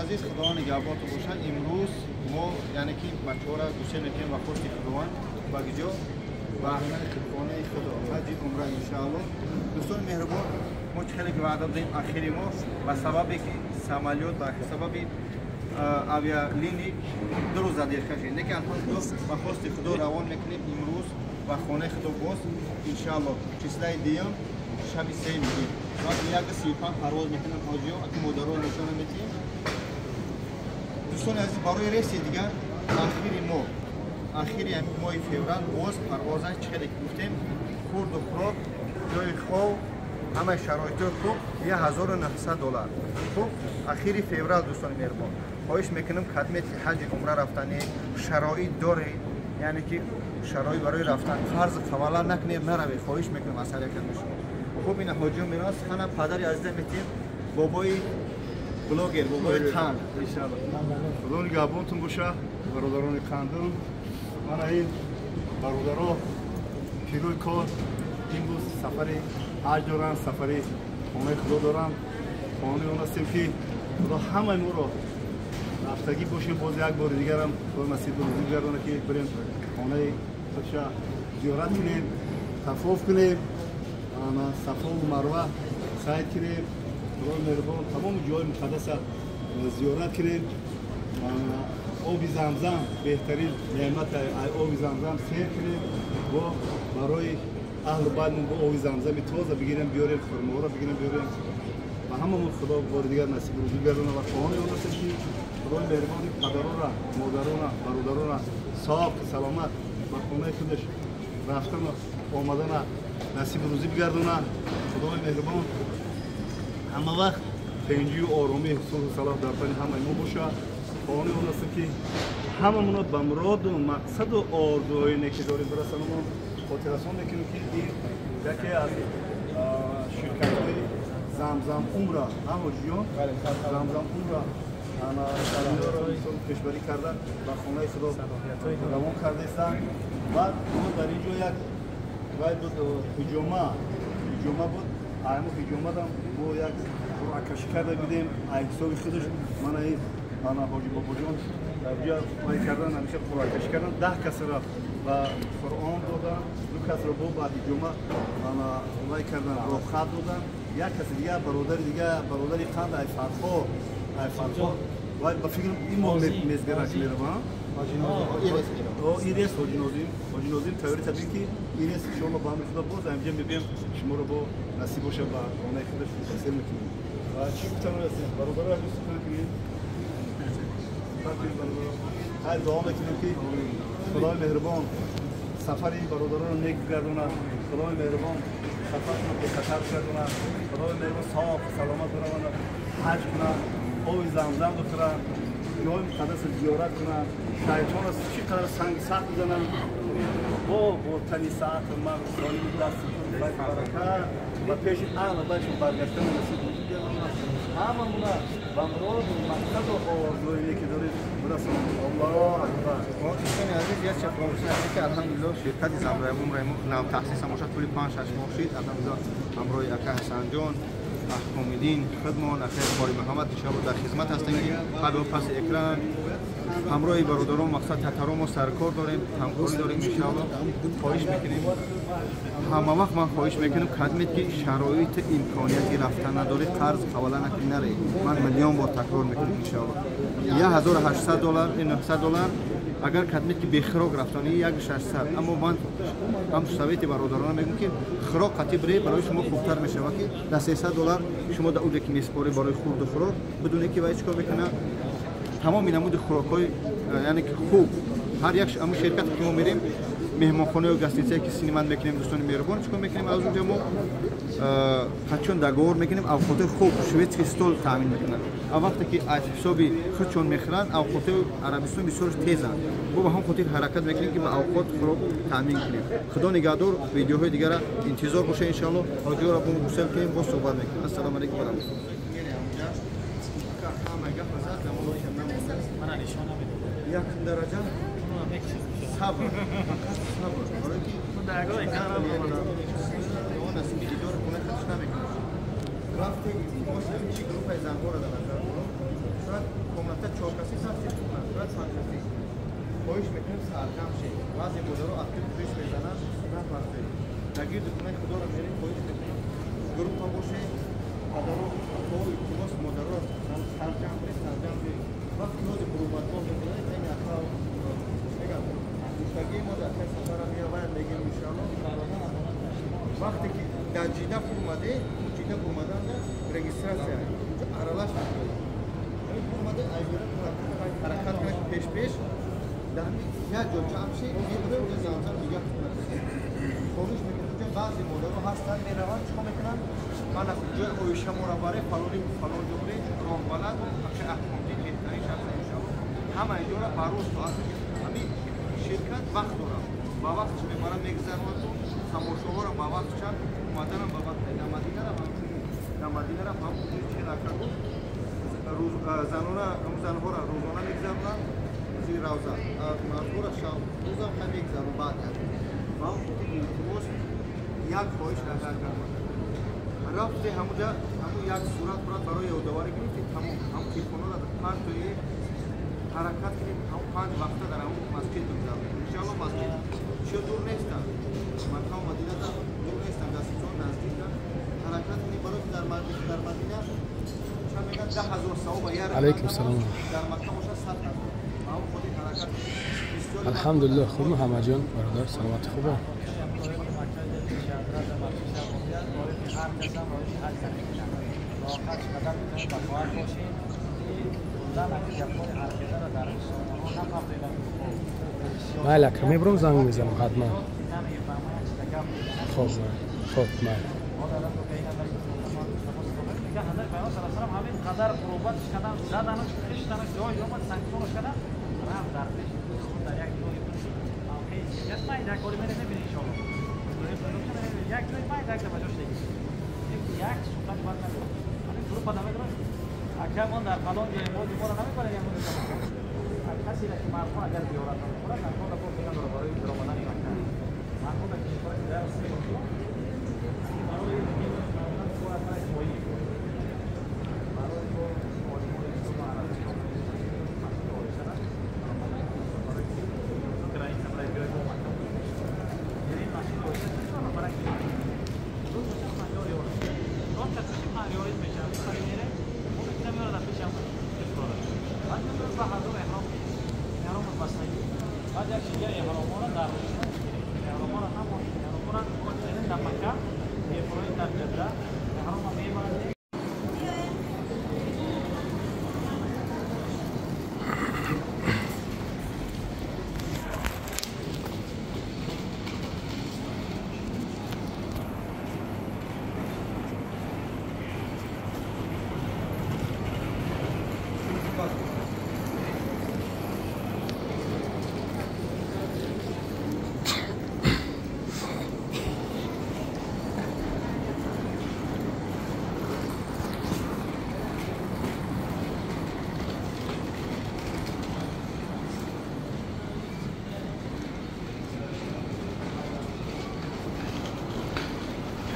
Азиз, Худованд нигаҳбонтон бошад. Имрӯз мо, яъне ки бачаҳоро гусел мекунем ба хости Худованд, ба киҷо? Ба хонаи Худо, ҳаҷи умра, иншаалло. Дӯстони меҳрубон, мо чӣ хеле ки ваъда додем, ахири мо ба сабабе ки самолёт, ба сабаби авиалини 2 рӯз дер кашид, лекин алҳамдулилло ба хости Худо равон мекунем имрӯз ба хонаи Худо боз, иншаалло, числаи дуюм, шаби сеюм, соати 1:35 парвоз мекунем. Ҳоҷиё, аки модарро нишона метиҳем. Дӯстони азиз, барои рейси дигар ахири мо, ахири ҳамин моҳи феврал боз парвоз аст. Чӣ хеле ки гуфтем, хурду хӯрок, ҷои хов, ҳамаи шароитҳои хуб, 1900 доллар. Хуб, ахири феврал. Дӯстони меҳрубон, хоҳиш мекунам, кадмети ҳаҷи умра рафтанӣ шароит доред, яъне ки шароит барои рафтан, қарз қавала накунед, наравед. Хоҳиш мекунам аз ҳар яками шумо. Хуб, ина ҳоҷиё меравад. Сухана падари азиза метиҳем, бобои блогер, бобои қанд, иншаалло. Худо нигаҳбонтон боша, бародарони қандум. Мана ин бародаро пирои кор имрӯз сафари ҳаҷ доранд, сафари хонаи Худо доранд. Хоҳони он ҳастем, ки Худо ҳамаи моро рафтагӣ бошем. Боз як бори дигарам Худо насиб рӯзӣ бигардона, ки бирем, хонаи худша зиёрат кунем, тафоф кунем, Сафову Марва сайд кунем, Худои меҳрубон, тамоми ҷои муқаддаса зиёрат кунем, оби Замзам, беҳтарин неъмат, оби Замзам сер кунем, бо барои аҳлу байтмон бо оби Замзами тоза бигирем, биёрем, хурморо бигирем, биёрем. Ба ҳамамон Худо бори дигар насиб рӯзӣ бигардона ва хоҳони он ҳастем, ки Худои меҳрубони падарора, модарона, бародарона соқ саломат ба хонаи худаш рафтану омадана насиби рӯзӣ бигардона. Худои меҳрубон ҳама вақт тинҷию оромӣ, сулҳу салоҳ дар байни ҳамаи мо боша. Хоҳони он ҳастем, ки ҳамамонро ба муроду мақсаду орзуҳое неки дорем бирасанамон. Хотиррасон мекунем, ки ин яке аз ширкатҳои Замзам Умра, ҳоҷиён, Замзам Умра пешбарӣ карда, ба хонаи Худо равон кардаистанд. Баъд мо дар ин ҷо як вай буд, ҳиҷома, ҳиҷома буд. Ҳамо ҳиҷомадам мо як қуръакашӣ карда бидем ай ҳисоби худаш. Мана ин, мана ҳоҷи Бобоҷон дар ҷа вай кардан, ҳамеша қуръакашӣ кардан, 10 касро ба Қуръон додан, ду касро бо ба ҳиҷома мана вай кардан, рохат додан. Як каси дигар, бародари дигар, бародари қанд, ай Фархо, ай Фархо вай, ба фикр, ин моҳ мезгарак мерава ирес. Ҳоҷи Нозим, ҳоҷи Нозим тайёрӣ табиӣ, ки ирес, иншоалло, ба амри Худо боз ҳамҷа мебием, шуморо бо насиб боша ба хонаи худаш тасир мекунем. Ва чӣ гуфтан ҳастем, бародаро, як сухан кунед. Хайр, дуо мекунем, ки Худои меҳрубон сафари бародаронро нек бигардонад, Худои меҳрубон сафаршонро бехатар бигардонад, Худои меҳрубон соф саломат бираванд, ҳаҷ кунанд, оби Замзам бихӯранд, ҷои муқаддаса зиёрат кунанд, шайтонро чӣ қадар санги сахт бизананд, бо тани саату мағз солими, дасти баракат ба пеши аҳлу байтшон баргаштан насиб ҳамамона, ба муроду мақсаду орзуое неки доред бирасонад. Аллоҳ акбар! Дӯстони азиз, як чиз фаромӯш накунед, ки алҳамдулилло ширкати Замзам Умраи мо навтаъсис бошад, тӯли 5-6 моҳ шид. Алҳамдулилло, ҳамроҳи ака Ҳасанҷон, Аҳкомиддин, худмон, акаи Қори Муҳаммад, иншоалло, дар хизмат ҳастем, ки қабл паси экран ҳамроҳи бародарон, мақсад татаро мо саркор дорем, ҳамкорӣ дорем, иншоалло. Хоҳиш мекунем, ҳама вақт ман хоҳиш мекунам, кадмед ки шароити имконияти рафтан надоред, қарз ҳавола накунед, наред. Ман миллион бор такрор мекунам, иншоалло, 1800 доллар, 900 доллар. Агар кадмед ки бехӯрок рафтани, як 600. Аммо ман ҳам совети бародарона мегӯм, ки хӯрок қатӣ биред, барои шумо хубтар мешавад, ки дар 300 доллар шумо дар уҷе ки меспоред барои хурду хӯрок, бидуне ки вай чӣ кор мекунад, тамоми намуди хӯрокҳои, яъне ки хуб, ҳар як ҳамун ширкате ки мо мерем, меҳмонхонаё гостиницае ки снимать мекунем, дӯстони меҳрубон, чӣ кор мекунем? Аз унҷа мо чун договор мекунем, авқотҳои хуб, шведский стол таъмин мекунанд. А вақте ки аз ҳисоби худшон мехӯранд, авқотҳои Арабистон бисёр тезанд. Мо ба ҳам хотир ҳаракат мекунем, ки ба авқот хӯрок таъмин кунем. Худо нигаҳдор, видеоҳои дигара интизор боша, иншоалло. Ҳоҷиёро бо гусел кунем, боз суҳбат мекунем. Ассалому алайкум ва раҳматуллоҳ. Якум дараҷа сабр, фақат сабр, барои ки насиби дидори хона хатш намекунад. Рафте, илтимос, чи группаи занҳоро дар назар дорам, шояд. каси тақсим кунад, сурат панҷ каси. Хоҳиш мекунем сарҷамъ шед. Баъзе модаро актив пеш мезананд, напартоед. Дар гирди хонаи худоро мерем, хоҳиш мекунем группа бошед, падаро, то илтимос модаро сарҷамъ кунед, сарҷамъ биёед. Вақти ҳозир бурумадгоҳ мекунед, ин ака мегам, гуфтагии мо дар кай сафара меояд, мегем иншоалло. Вақте ки дар ҷида фурмаде, ҷида фурмаданда регистрация, унҷо аралаш мекунед. Ҳамин фурмаде айбера ҳаракат кунед пеш-пеш, дар ҳамин як ҷо ҷамъ шед, мебуред, унҷо замзам дигар кунад. Хоҳиш мекунем, унҷо баъзе модаро ҳастанд, мераванд, чикор мекунанд? Ман аз ҷои оиша моро баре, фалони фалон ҷо буред, роҳбалад, бахши аҳкомдин беҳтарин шахс иншоалло. Ҳама инҷоро ба рӯз соат ҳамин ширкат вақт дорад. Ба вақт мебарад, мегузаронад, тамошоҳоро ба вақт чанд, омаданам ба вақт. Дар Мадинаро ҳамчунин, дар Мадинаро ҳамчунин чӣ рака гуфт, занона, занҳоро рӯзона мегузаронанд зери равза, мардҳоро шаб рӯзам хай мегузаронанд баъд як. Ба он хотир илтимос як хоҳиш агар кардам. Рафте ҳамуҷа ҳамун як сурат бурад барои ёдоварӣ гирифти, тамом. Ҳамун телефонҳоро партои ҳаракат кунем, ҳамун панҷ вақта дар ҳамун масҷид бигузаронем. Иншоалло масҷид чиё дур нестанд, Макка ва Мадина дур нестанд, дастҷон наздиканд. Ҳаракат кунем барои ки дар Мадина чанд мегӯянд 10,000 савоба як алайкум салом, дар Макка бошад 100,000. Ба ҳамун хотир ҳаракат кунем. Алҳамдулиллоҳ, хуб ҳамаҷон бародар, саломати хубе. Майли ака, мебурам, занг мезанам ҳатман. Хоб, хоб, майли.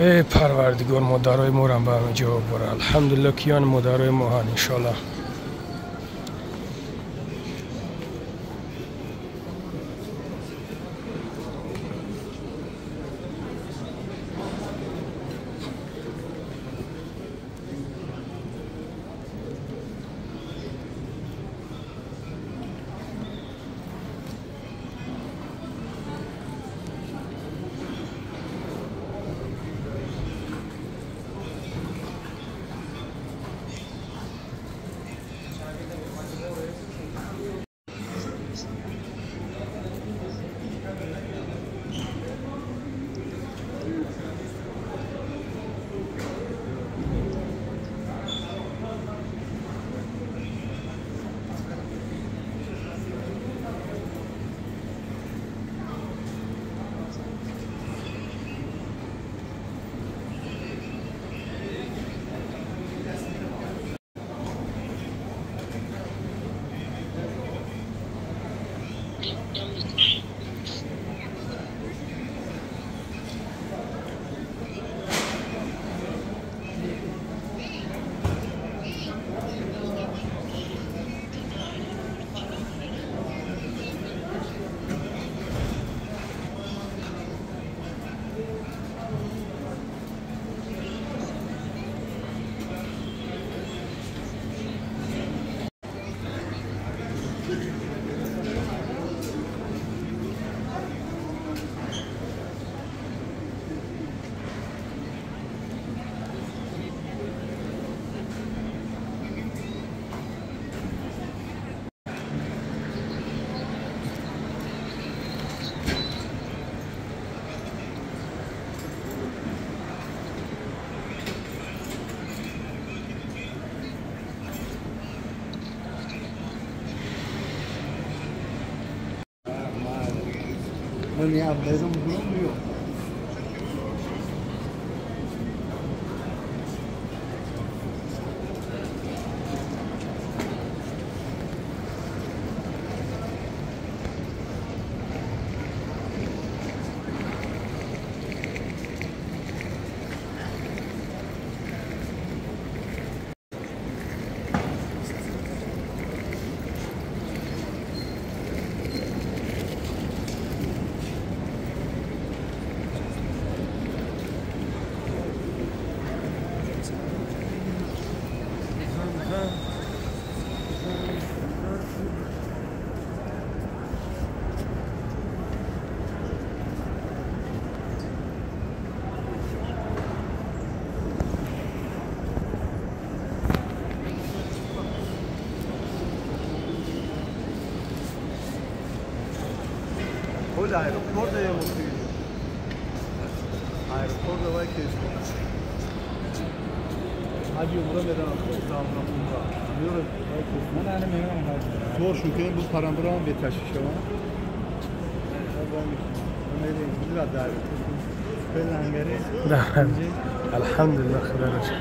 Эй Парвардигор, модарои моро ба ҳама ҷавоб бора. Алҳамдулиллоҳ, киён модарои мо ҳан иншоаллоҳ. من یه ابلیزم برم میام. خود aeroporto یه مفید aeroporto وای که حاجی عمره میرم زامرا عمره میره وای که من الان میرم طور شو که بود پرم به تشیش شما الحمدلله خدا را شکر.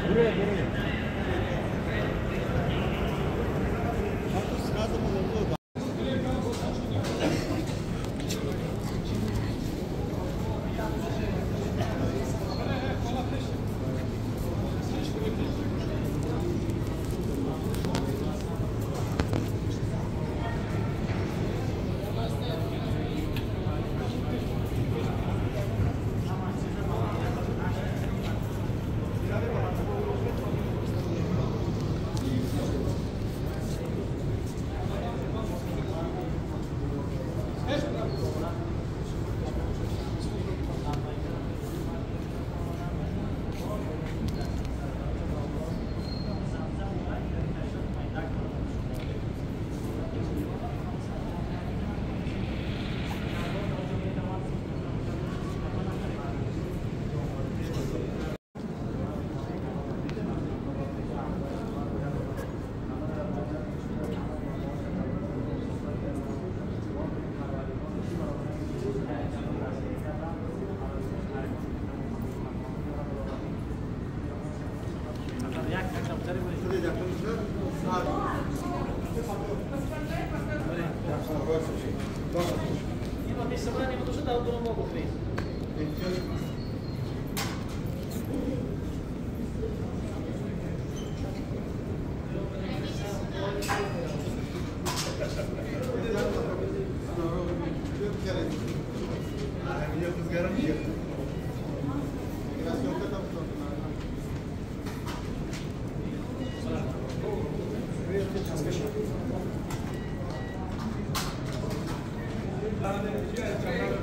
Thank you.